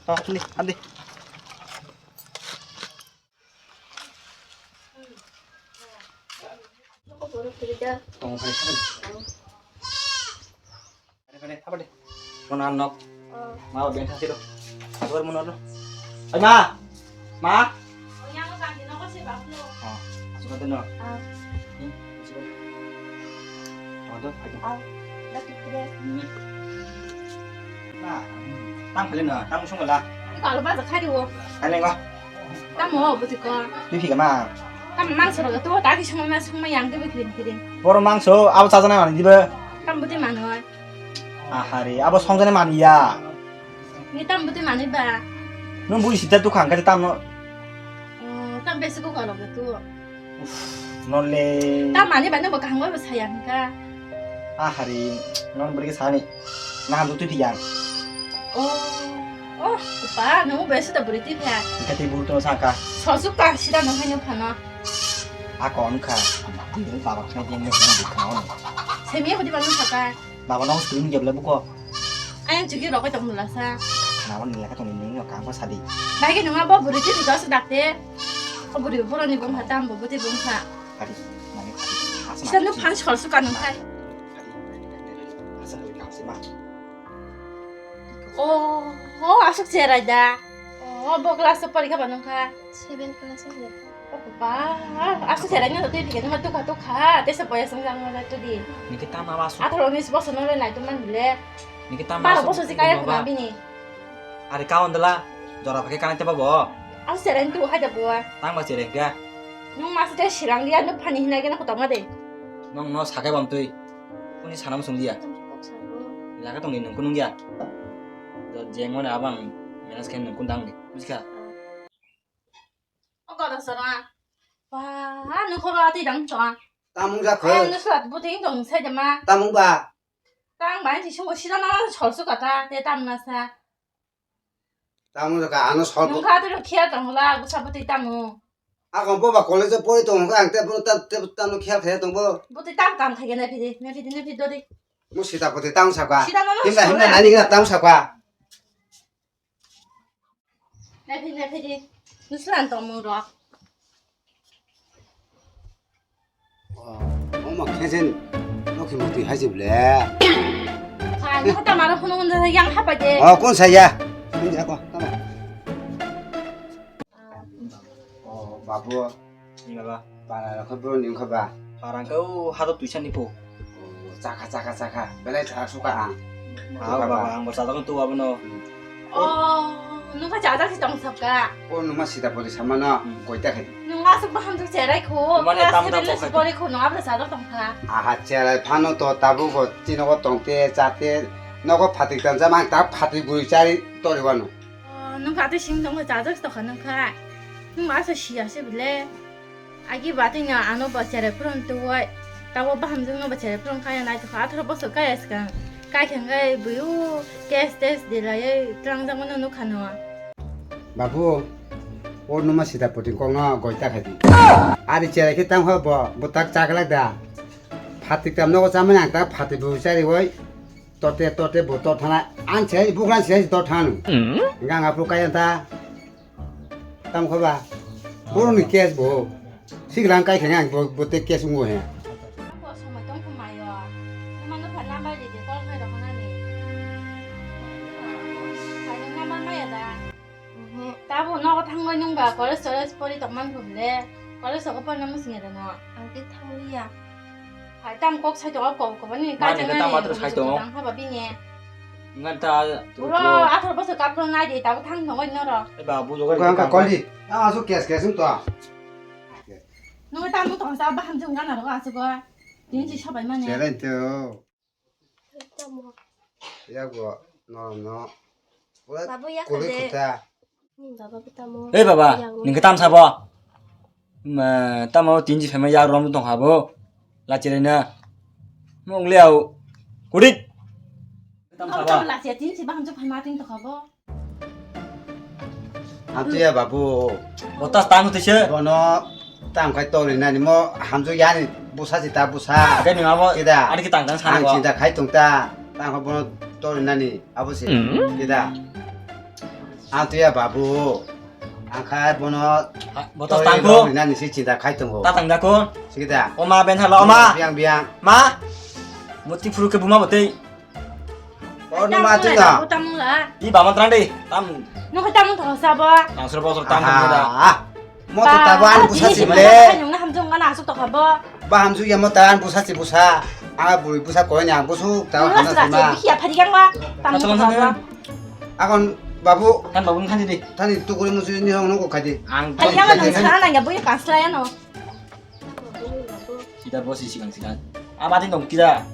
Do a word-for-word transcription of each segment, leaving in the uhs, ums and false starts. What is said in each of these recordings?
To, ni, andi. Tong phai, phai. Phai, phai, phai. Mona nok. Ma, ben thasi do. Abar mona no. Ai ma. Ma. Oh, asuka de no. Hmm, asuka. Oh, do, phai do. Tang phai le na, tang sung la. Kalo ba khai do. Ai le ngo. Tamo, buti ko. Twi phika ma. Tamo mangso ro to, ta ki sung ma sung ma yang de kirin kirin. Boro mangso, abo chajana mani diba. Tam buti manoi. Ahare, abo songjana mani ya. Ni tam buti mani ba. Nung bui sita tu khang ka tam no. Oh, tam besi ko kalo tu. Nonle. Tam mani ba no bo kaham ba saya ka. Ahare, non beri sani. Nah, tu tu dia. Oh, oh, pa, no besi ta beri tu ya. Kita tibu tu saka. Sosu ka sida no hanyo phano. Ako ang ka. Baba kena dia ni phano di kau. Semi ko di ba no saka. Baba nang screen jabla buko. Ayang chuki rokoi tong mula sa. Nawan ni laka tong ni nung ka ko sadi. Bai ke nunga bo buri ti dos dakte. O buri buro ni bung kha tam bo buti bung kha. Kadi, mane kadi. Asa. Sanu phan sol su kanung khai. Kadi. Asa buri kapsi ma. Oh, oh, asuk cherai da. Oh, bo class o porikha ba nung kha. Seven class o. Opa, asu serai no twi phikhe numa tukha tukha, tesa boya sung jang no twi di. Niki tam aba asu. Atharo unis bosor no le nai tongmani le. Niki tam bar asu bosor si kaya baba. Khna bini. Are ka ondala, jora phakhe kanai teba bo. Asu serai tu hai da bo. Tang ba serai ga. Nung mas te sirang dia no phani hinai gena khotong ma de. Nong no sakai bam twi. Kuni sanam sung dia. Laka tong ni nung kunung ya. Do jeng mone abang menas khen nung kundang di. Buska. O kodo sora. Ba, nung khoro ati dang chong. Tamung ja khe. Ayang nung surat buting dong sai de ma. Tamung ba. Tang bai si sungo sida na sol su kata te tam na sa. Tamung ja ka ano sol. Nung kha tu khia tong la bu sa buti tamu. Ako bo ba college pori tong ang te bo ta te tamu khia khe tong bo. Buti tam tam khai na phidi, na phidi, na phidi dori. Mo sida buti tam sa ka. Sida na himna himna nani na tam sa ka. Naiphi, naiphi di. Nusran tongmung rok. Oh, oma khejen lokhi mukti hai jible. Hai, nokho tamaro phone hwnjak yang hapa je. Oh, kun saya? Kun ya ko, tama. Oh, babu. Ni baba. Para rok khe bro ni wngkha ba? Para wngkha o hato tuisa ni po. Oh, chakha, chakha, chakha. Belai chakha suka ang. Ah, baba, ang bo chajak tu abono. Oh, nungkha chajak si tong sabka. O numa sita pori samano, hmm, koita khai. Nung asuk baham tu cherai kho. Mane tam tam seven ko khai. Pori kho, nung abra chajak tong kha. Aha, cherai phano to tabu bo chino ko tongte, chate, nogo phatik tanjak, mang ta phatik guri chari tori wano. Oh, nung kha twi sing tong kha, chajak tong kha nung kha. Nung asa siya se bile. Agi batwi no ano bo cherai phurun tuwai. Tabo bahamjwk no bo cherai phurun kaya nai tokha, atharo bosor kaya swkang. Kai khe hwnkhe buyu case test delaiwi twlangjak mano nukha no. Babu, o numa sita puting kok no goi ta khai di. Ari cherai khe tang kha bo, bo tak chaklak da. Phatik tam nogo chamani ang ta phatik bo chari wai. Tote, tote, bo tot thana. An se, bukran se, tot thanu. Hmm? Gang apu kaya ta. Tam khoba. Boroni case bo. Siglang kai kheng ang bo, bo te case ungo he. Bo somoi tong khum mayo. Mano pha number di de call khai rok nani. Khai number maya da. Tabo nogo thangwi nung ba college tolej pori tongman phuble. College rogo porna muchung ya da no? Ang tei thangwi ya. Hai tam kok sai tongo kok kok ni ka jeng tam atro sai tongo. Tang haba bini. Ngan ta. Uro athar bosor kapro nai di tabo thang tongo noro. E ba bu jogo ka ka koli. A asu kes kes to. Nung tam tong sa ba ham jung gana ro asu go. Din ji sabai mane. Seren to. Yago, no, no. Babu, ya kule kade. Kuta. Hmm, baba, bu tamo. Eh, baba, yang ningke tam sabo. Ma, tamo tinji phema ya rom tong habo. La chile na. Mong liao. Kudik. Tam sabo. La chile tinji baham jo phema tin tong habo. Amtwi ya babu. Botas tang twi se. Bono tang khai tori nani mo hamjak yani busa sita busa. Gani amo. Kida. Ani ki tang tang sani. Ang bo. Chinta khai tong ta. Tang khai bono tori nani abo se. Hmm? Kida. Ang tuya babu. Ang kha bono botos tangko. Rina nisi chinta khai tongo. Ta tang dako. Sige da. Oma ben hala oma. Biang biang. Ma. Muti phuru ke buma botei. Ono ma tu na. Tamung la. I bama trang de. Tam. Nung kha tamung thok sabo. Tangsur bosor tam da. Mo to tabo an busa si ble. Nung na hamjung ngana asuk to khabo. Ba hamjung ya mo ta an busa si busa. Anga bui busa koi ni ang busu ta. Nung hamjung sima. Bikhi ya phari gang ma. Tamung thok sabo. Akon babu. Kan babu nung thanji di. Thani tukuri musu ni hong nung ko khai di. Ang phari gang ma nung sana nang ya bui kansla ya no. Kita bosi sikang sikang. Abadi dong kita.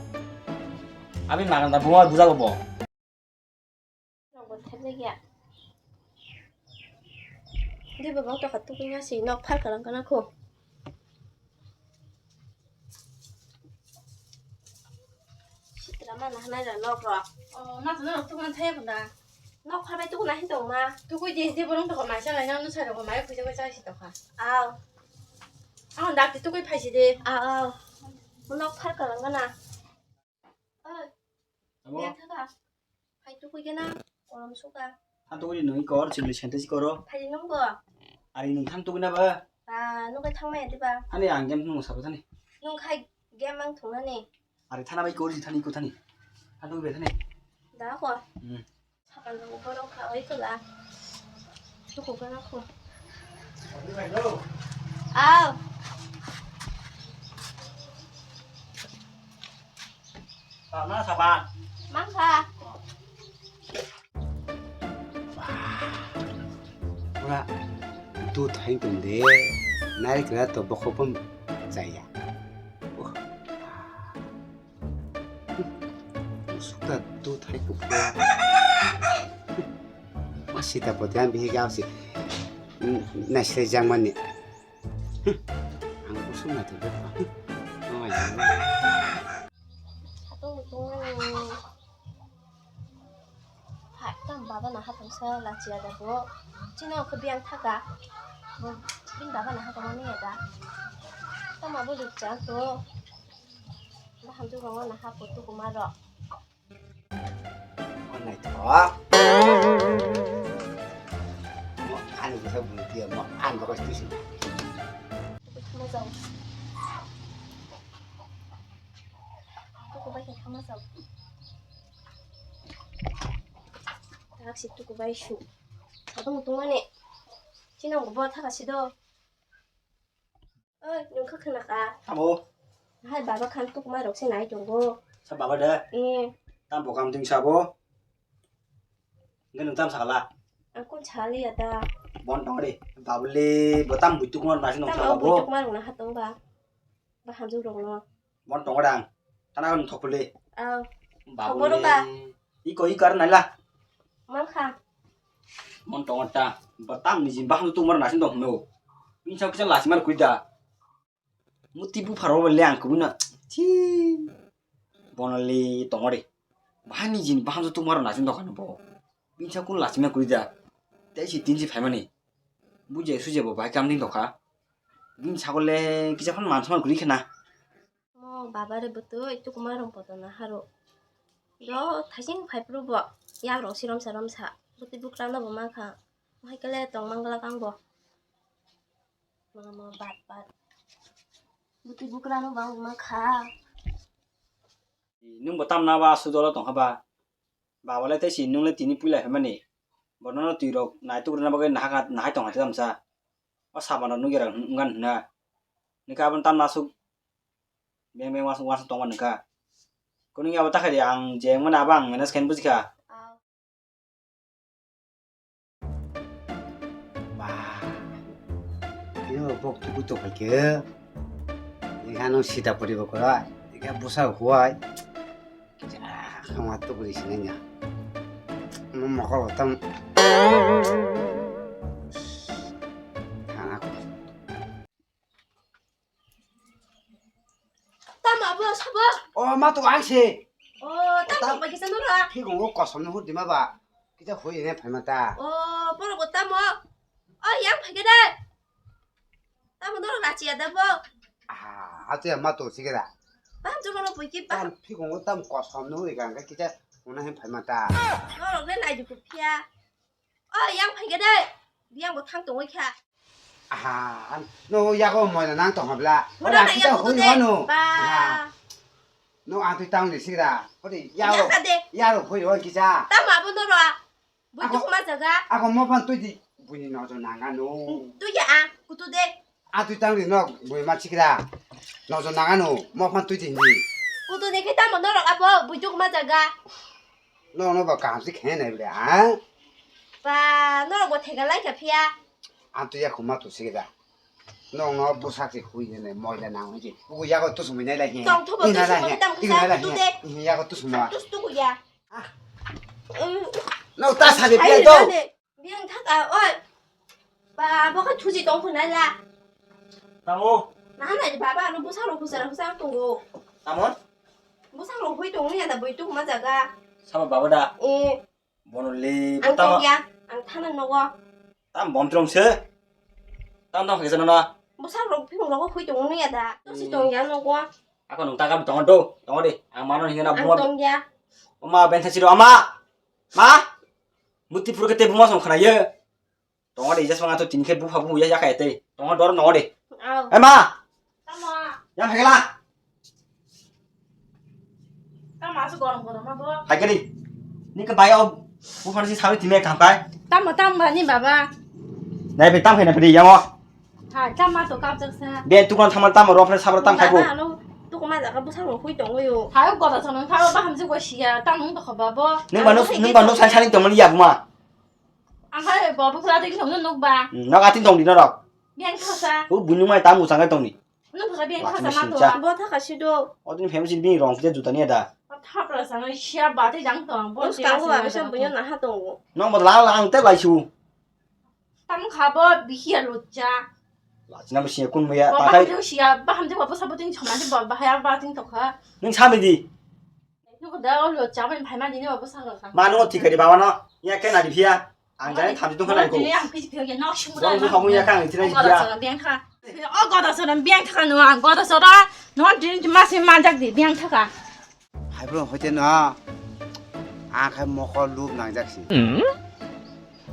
Abin makan ta bunga buja ko bo. Nokbo thepjak ya. Dui bwbang tokha tukui ma si nok phar kwrwng kana kho. Sitra ma nahanai da nok rok. Oh, ma tuna rok tukuna thaya kunda. Nok phar bai tukuna hin tong ma. Tukui di di borong tokha maisa lai nang nusai rok mai khuja khuja si tokha. Aw. Ang dak ti tukui phaisi de. Aw aw. Nok phar kwrwng kana. Oi. Abo? Bia thaka. Phai tukui gana. Kolom suka. Than tukui nung kor, chibli sentence koro. Phai nung bo. Ari nung than tukui na ba? Ba, nung kai thang maya diba? Ani ang game nung sabo thani. Nung khai game ang thung nani. Ari thana bai kor si thani ko thani. Than tukui be thani. Da ko. Hmm. Sakal rok borok kha oi kula. Tuku kana kho. Aw. Tama saban. Mangkha. Pura dut hai tong de. Nai kena to bokho pon chaya. Sukta dut hai kupra. Masita poti ang bihi gao si. Naisle jangmani. Ang kusum na tebe. Hatung tungmani. Hai, tam baba na hatung sa lachiya da bo. Chino ko biang thaka. Bo bin baba na hatung mani ya da. Tama bo lukcha to. Ba hamju gongo na hapo tu kumaro. Naithok. Mo ani bwsa bwrwi tiya mo ani bagwi twi sini. Thama jao. Koko bai khe thama jao. Thak si tuku bai su. Thak tong tong mani. Chini bo thak si do. Oi, nung kha khna kha? Amo. Hai baba khan tukma rok se nai tongo. Sa baba de? Eh. Tam bo kam ting sabo. Nge nung tam sakala? Ang kun sali ya da. Bon tong de. Babule bo tam bui tukma nasi nung sabo. Tam bui tukma rok na hatong ba. Ba hamjung rok no. Bon tong dang. Tana kan thok pule. Aw. Babule. Thok ba. Iko i kar naila. Mankha. Mon tongo ta. Batam ni jin baham tu mar nasin dong no. Insa kisa lasi mar kuida. Muti bu pharo le ang kubuna. Chi. Bonali tongore. Bahani jin baham tu mar nasin dong no bo. Insa kun lasi mar kuida. Tei si tin si phaimani. Buje suje bo bai kam ding dokha. Bin sagole kisa phon man saman kuri khena. Mo baba re bwtwi tukuma rong poto na haro. Do thaising phai phuru bo yak rong si romsa romsa. Bwtwi bukra no bo mankha. Hai kale tong mangla kang bo. Mama bat bat. Bwtwi bukra no bang mankha. Nung bo tamna ba su dolo tong haba. Baba le tei si nung le tini puila phaimani. Bono no twi rok nai tukrina bagwi nahak nahai tong hai tamsa. O saban rok nugya rok wngkha hwnna. Nokha aboni tamna aswk beng beng uansuk uansuk tongma nokha. Kunu wngya abo takhari ang je wngmani abo ang manage khaina bujikha. Ba. Yo bok tuku to phaikhe. Ikhano sita poribo kora. Ikha busa huai. Kama tukuri sinanya. Mo mokol tam. Thana ko. Tamo abo sabo? O ma to ang se. O tamo ba kisa nora. Ki gongo kosom no hudi ma ba. Kita hui ne phaima ta. O poro bo tamo. O yang phage de. Tamo noro rachiya da bo? Ah, atu ya ma to sikira. Bam jolo no pui ki ba. Tam phikongo tam kosom no ri gang ka kita una hem phaima ta. Noro ne nai du phiya. O, yang phai khe de. Biyang bo thang tongwi kha. Aha, no yago moila nang tong habla. Ora na kita yang hui kutu de. Hanu. Ba. Aha. No atui tang ni sigra. Hodi yaro. Yaka de. Yaro hui hon kisa. Tama bo noro. Bui tuk ma jaga. Ako mo phan tui di. Bui ni nojo nanga no. Tui ya a, kutu de. Atui tang ni no bui ma sigra. Nojo nanga no. Mo phan tui di hindi. Kutu de kita mo noro abo bui tuk ma jaga. No no ba kam si khe nai bla. Ha? Ba, norok bo thega lai kha phiya. Ang twi ya khuma tu sige da. Nong no bwsak se hui ne moila nang hui je. Ugo yago tu sumui nai lai he. Tong thobo tu sumui tam kisa tu de. Yago tu sumui. Tu tu ya. No ta sa de pia do. Biang thak a oi. Ba, bo kha thuji tong khunai la. Tamo. Na na baba no bwsak ro khusara khusara tongo. Tamo. Bwsak ro hui tongo ya da bui tu ma jaga. Sama baba da. Eh. Bono le ang tong ya, ang thana nogo. Tam bom trong se. Tam tam khaisa no na. Bwsa rok phimung rogo khui tongo ya da. To si tong ya nogo. Ako nung taka tongo do, tongo de. Ang mano hinga na buma. Tong ya. Oma ben thasi ro ama. Ma. Muti pur ke te buma song khana ye. Tongo de jas manga to tin khe bupha bu ya ya khaite. Tongo dor nogo de. Au. Ema. Tamo. Yang hegela. Tamo asu gorom gorom abo. Hai kali. Ni ke bai o. Bu phan si sawi time kam kai. Tamo tamo ni baba. Nai pe tam khai na pe yang o. Ha tamo to kap jak sa. Be tu kon thamal tamo ro phan sabra tam khai ko. Baba alo. Tu ko ma jaga bu sa ro hui tong yo. Ha goda sa nang kha ba ham ju go sia. Tamo to kho babo. Nung ba no nung ba no sai sai tong mani ya buma. Ang khai bo bwkla twi thwngno nuk ba. Hmm, nok atin tong di norok. Biyang thasa. O buini mai tam muchang kai tong di. Nuk thasa biyang thasa ma to. Bo thaka sido. O din family sin bini rong khe juta ni da. Thapra sa ngai sia ba tei jang tong. Bo thaka sa buini na ha tongo. Nong bo la la ang te lai su. Tam kha bo bihi a lucha. La china bo sia kun mo ya ta kai. Ba ham jo sia ba ham jo ba sa bo tin choma ba ba ha ba tin to kha. Nung sa mi di. Nuko da o lo chabani phaima dini obo sakha. Ma nungo thikari baba no ya khe nadi phiya. Ang jani thamchi tong khanai ko. Dini ang phisi phiya no shimura. Bo hamu ya kang thina phiya. Biyang kha. O goda sora biyang kha no ang goda sora no dini masi manjak di biyang kha. Hai bro hoite no. Ang khai mokol lup nangjak si.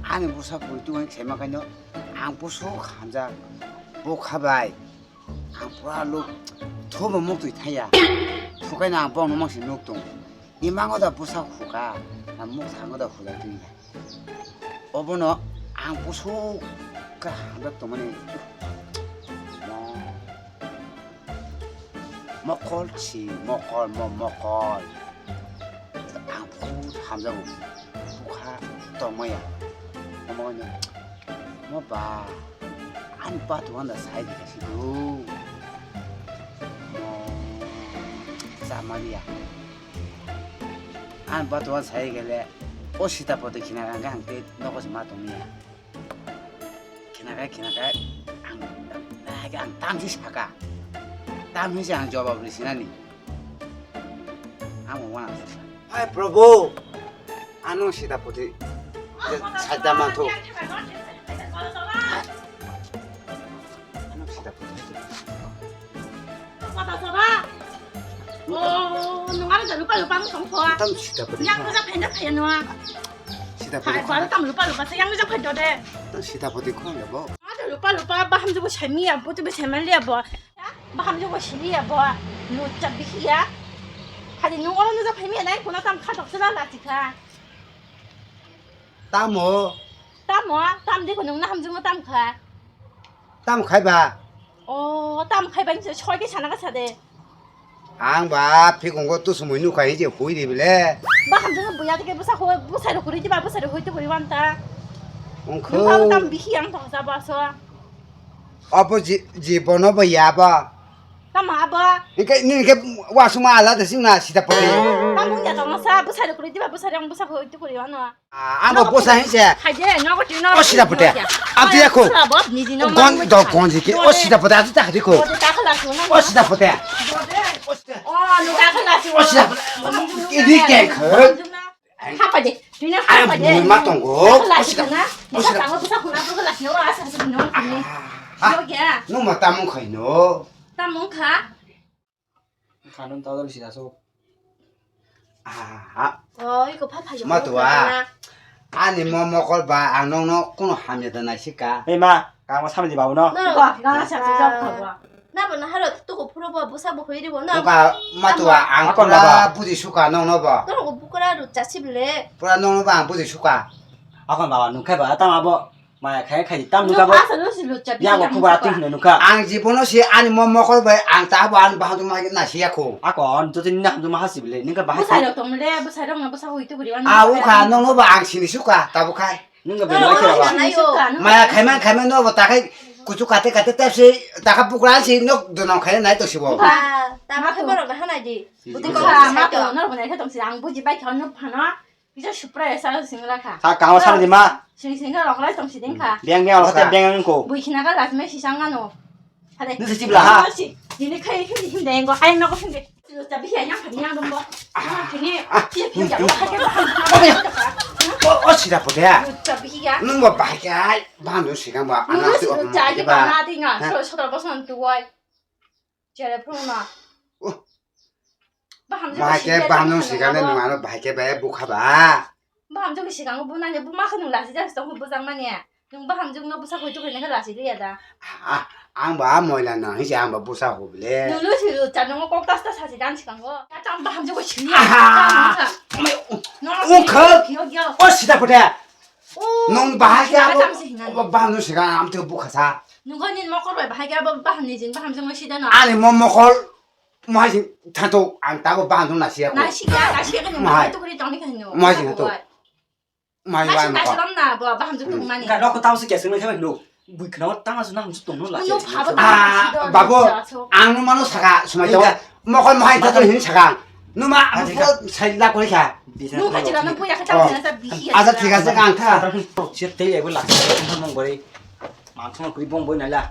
Ani busa pui tu ang sema kaino. Ang busu khamjak. Bo khabai. Ang pura luk thubo muktwi thaya. Thukaino ang bongno mangsi nuk tongo. Imango da bwsa huka, na mukthango da hulai twi ya. Obono ang busuk khe hamjak tongmani. Mo-, mokol si, mokol, mo-, mokol. Ang buhut hamjago. Bukha tongmaya. Omo, mo ba. Ani batu wanda sai di kasi do. Mo chamaliya. Ani batu wanda sai gele o sita poti khina rang ang te nogo se ma tongya. Khina kai khina kai ang ang tam si saka. Tam hi se ang jawab ri sinani. Ang wana. Hai Prabhu, ano sita poti saita manthu. Ano sita poti. Kota sora. Oh, nung ada lupa lupa nung songko. Tam sita poti. Yang bisa penda penda nua. Sita poti. Hai, baru tam lupa lupa sayang bisa penda deh. Tam sita poti kau ya bo. Ada lupa lupa paham juga semi ya, poti bisa melihat bo. Baham jabo simi ya bo. Lucha bihiya. Khadi nung oro nujak phaimi ya nai kuna tam kha tok sila la chikha. Tamo. Tamo, tam de ko nung na hamjung tam kha. Tam khai ba. O, tam khai ba ni soi ke sana ka sade. Ang ba phikungo tusumui nukha hi je hui di bile. Ba hamjung buya de ke busa ho, busa ro kuri di ba, busa ro hoi to kuri wan ta. Ongkho. Nung tam bihi ang thok sa ba so. Obo ji-, jibono bo ya bo. Tamo abo? Hingke, nini ke wasuma ala de sing na sita poti. Tamo ya tamo sa, bwsari kuri diba, bwsari ang bwsa kuri tu kuri ano. Ah, amo bwsa hin se. Haje, no ko tino. O sita poti. Abdi ya ko. Gon, do gon ji ki. O sita poti, ati ta di ko. O sita poti. O sita. O no ta khala si. O sita poti. Ini ke ko. Hapa de, tini hapa de. Ai, ma tongo. Lasi kana. Bisa tango bisa kuna ko lasi no asa sa no. Yo ya. No ma tamung khai no. Tamung kha. Kanun ta dal sida so. Ah. Oh, iko pha pha yo. Ma to a. Ani mo mokol ba ang nokno kuno hamya da naisika. Ei ma, kamo samani babu no. No, ba, ga sa tu jok thabo. Na bo na haro tu ko phuro bo busa bo hoi ribo na. Oka matua ang Akon pura baba. Buji suka nokno bo. Toro ko bukra ru chasi bele. Pura nokno ba ang buji suka. Akon baba nukhe ba tama bo. Maya khai khai tam nuka bo. Asa lu si lu chabi. Ya bo kuba ting hino nuka. Ang jibono si ani mo mokol bai ang ta bo ani bahang ma na si yakho. Akon to tin na ma hasi bele ningka bahai. Busai rok tong le, busai rok na busa hoi tu buri wan. A ukha nokno ba ang sini suka ta bo khai. Nungka bele ma khe ba. Maya khai man khai man no bo ta khai kuchu kate kate tepsi ta kha bukra si nok donong khai nai to sibo. Ba, ta ma khe borok na hanai di. Buti ko ma to no bo nai khe tong si ang buji bai kha no phano. Kisa supra ya sa sing la kha. Sa kama sa di ma. Sing sing la rok lai tong si ding kha. Beng beng rok te beng ang ko. Bui khina ka gas me si sang ano. Hade. Ni si bla ha. Si, ni khai him him deng go ai no ko him de. Lu ta bi ya yang phani yang dong bo. Ah, phani. Ti pi ya lo ha ke ba. O o sida pote ya. Lu ta bi ya. Nung ba ba ya. Ba no si kang ba. Lu si lu ta ya ba na ding a. So so ta ba san tu wai. Chere phone na. Bahai khe baham nung sikane nung ano bahai khe bahai bukha ba. Baham jogni sikango bunani buma khe nung lasi jak tong bujang mani. Nung baham jogno busa koi tukoi nang lasi liya da. Ah, ang ba moila nang hisi ang ba busa hubile. Nulu silu cha nung kok tas tas hasi dan sikango. Ya chang baham jogni sili. Aha. Nung Ungkha. Yo yo. O sida pute. Nung bahai khe abo baham nung sikang am te bukha sa. Nung kho nin mokol bai bahai khe abo baham ni jin baham jogno sida na. Ani mo mokol. Mahai sing thanto ang tabo baham jong nasiya ko. Nasiya, nasiya ka nung Mahai. Tuguri tongni ka nung. Mahai sing thanto. Mahai Nasi ba nasi ko. Lam na bo baham jong tong mani. Ka rok tao se keseng na khabai no. Bui khna tang asu na hamsu tong no la. Nung phabo Ah, tang asu do, babo, nung jaso. Ang no mano saka sumai to. Mokol mahai thato hin saka. Numa ang ko sai la kori kha. Nung ka jira nung puya ka tang na ta bihi. Aja thik ase kang tha. Sir tei ebo la. Mong bori. Mang thong kuri bong boi nala.